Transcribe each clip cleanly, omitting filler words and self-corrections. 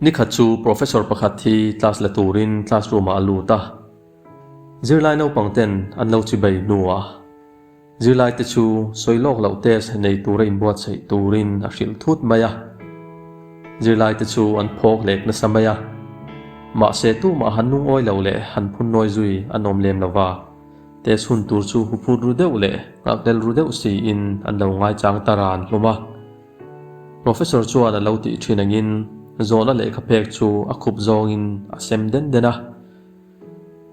Nikhat chu Professor pakhat hi class la turin classroom ah a lut a. Zirlai naupang ten an lo chibei hnuah zirlai te chu sawi lawk loh test nei tura inbuatsaih turin a hrilh thut mai a. Zirlai te chu an phawk lek nasa mai a. Mahse tumah han lungawi lo leh han phunnawi zui an awm lem lova. Test hun tur chu huphut ru deuh leh nghakhlel ru deuh siin an lo ngaichang ta ran hlawm a. Professor chuan a lo tih thin angin zawhna lehkha pek chu a khup zawngin a sem den den a.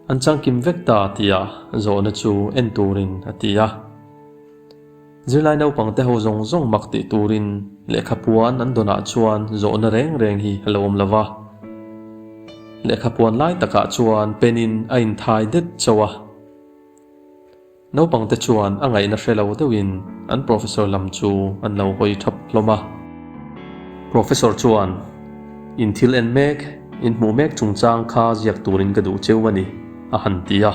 An changkim vek ta tia zawhna chu en turin a ti a. Zirlai naupang te ho zawng zawng mak tih turin lehkha puan an dawnah chuan zawhna reng reng hi a lo awm lo va. Lehkha puan lai takah chuan pen in a inthai det chauh a. Naupang te chuan a ngaihna hre lo deuhin an professor lam chu an lo hawi thap hlawm a. Professor chuan, In thil en mek, in hmuh mek chungchang kha ziak turin ka duh cheu a ni, a han ti a.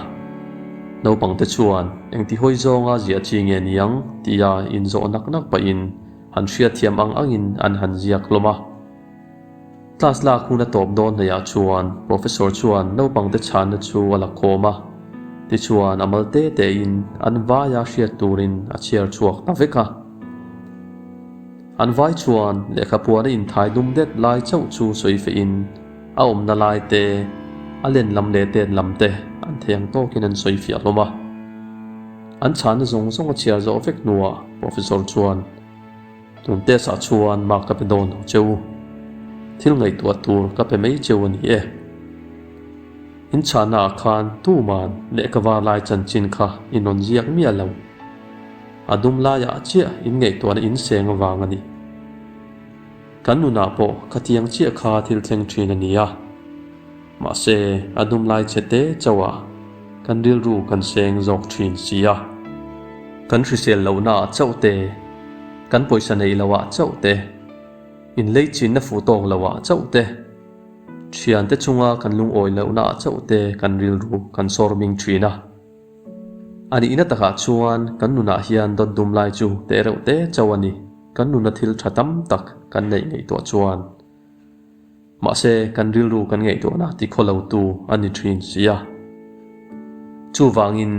Naupang te chuan, Engti hawi zawnga ziah chi nge niang? tia inzawh nak nak pahin han hriatthiam ang angin an han ziak hlawm a. Class lak hun a tawp dawn hnaihah chuan Professor chuan naupangte chhanna chu a la khawm a, tichuan a mal te tein an vaia hriat turin a chhiar chhuak ta vek a. An vai chuan lehkhapuan a inthai dum det lai chauh chu sawi fehin a awmna lai te, a len lam leh tet lam te an thei ang tawkin an sawi fiah hlawm a. An chhanna zawng zawng a chhiar zawh vek hnuah Professor chuan, Tun test ah chuan mark ka pe dawn lo che u. Thil ngaihtuah tur ka pe mai cheu a ni e. In chhahna ah khan tuman lehkha var lai chanchin kha i nawn ziak miah lo. A dum laiah chiah in ngaihtuahna in seng avang a ni. Kan nunah pawh khatiang chiah kha thil thleng thin a ni a. Mahse a dum lai che te chauh ah kan rilru kan seng zawk thin si a. Kan hrisel lohna ah chauh te, kan pawisa neih loh ah chauh te, inlei chinna fuh tawk loh ah chauh te, thiante chunga kan lungawi lohna ah chauh te kan rilru kan sawr bing thin a. A nihna takah chuan kan nunah hian dawt dum lai chu teh reuh te chauh a ni, kan nuna thil tha tam tak kan neih ngaihtuah chuan. Mahse, kan rilru kan ngaihtuahna ti khaw lotu a ni thin si a. Chuvangin,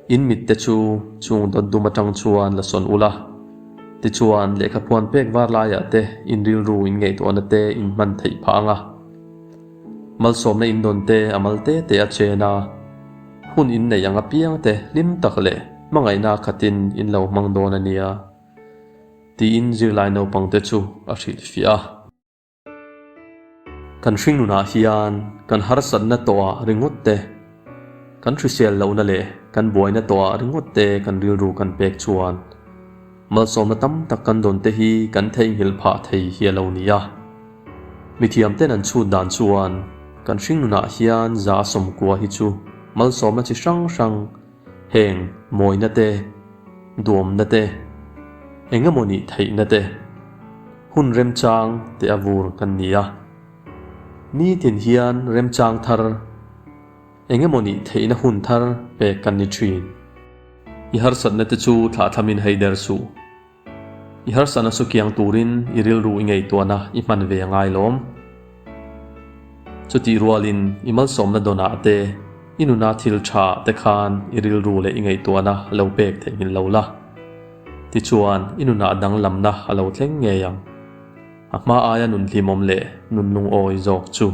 in mitte chu chung dawt dum atang chuan la sawn ula. Tichuan, lehkhapuan pek var laiah te in rilru in ngaihtuahna te in hman theih phah ang a. Malsawmna in dawn te a mal te te a chen a, hun in neih ang apiang te hlim tak leh hmangaihna khatin in lo hmang dawn a nia. Tiin zirlai naupangte chu a hrilhfiah a. Kan hringnunah hian kan harsatna tawhah ringawt te, kan hrisel lohna leh kan buaina tawhah ringawt te kan rilru kan pek chuan malsawmna tam tak kan dawn te hi kan theihnghilh phah thei hi a lo ni a. Mithiamten an chhut dan chuan kan hringnunah hian 90% hi chu malsawmna chi hrang hrang Heng mawina te, duamna te, eng emaw nih theihna te, hun remchang te a vur kan ni a. Nitin hian remchang thar, eng emaw nih theihna hun thar pek kan ni thin. I harsatna te chu thlahthlamin hei der suh. I harsatna chu kiang turin i rilru i ngaihtuahna i hman ve a ngai lawm. Chutih rualin i malsawmna dawnah te, i nuna thil tha te khan i rilru leh i ngaihtuahna lo pek theihnghilh lo la. Tichuan, i nunah danglamna a lo thleng ngei ang. A hma aia nun hlimawm leh nun lungawi zawk chu.